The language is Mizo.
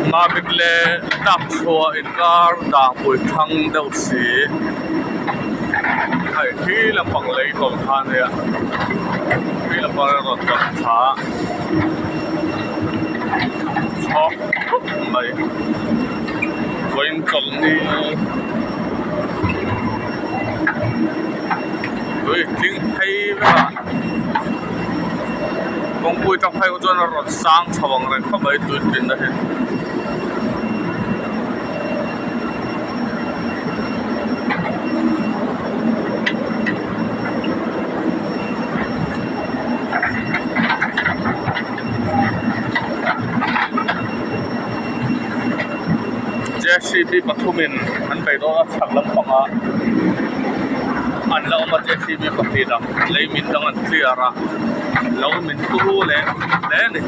Mamit leh Tlakchhuah inkar dahpui thlang deuh si hei khi lampang lei tawlh kha a nia khi lampang a rawn tawlh thla a chhawk khawp mai vawiin chawlhni tui tling phei vek a. Kawngpui tang phei kha chuan a rawn sang chho ang reng khawp mai tui tlinna hi. J C B pathumin an bei dawn a chhak lampangah an la awm a J C B pahnih dang. Lei min dang an clear a, lo min turu leh hle a ni.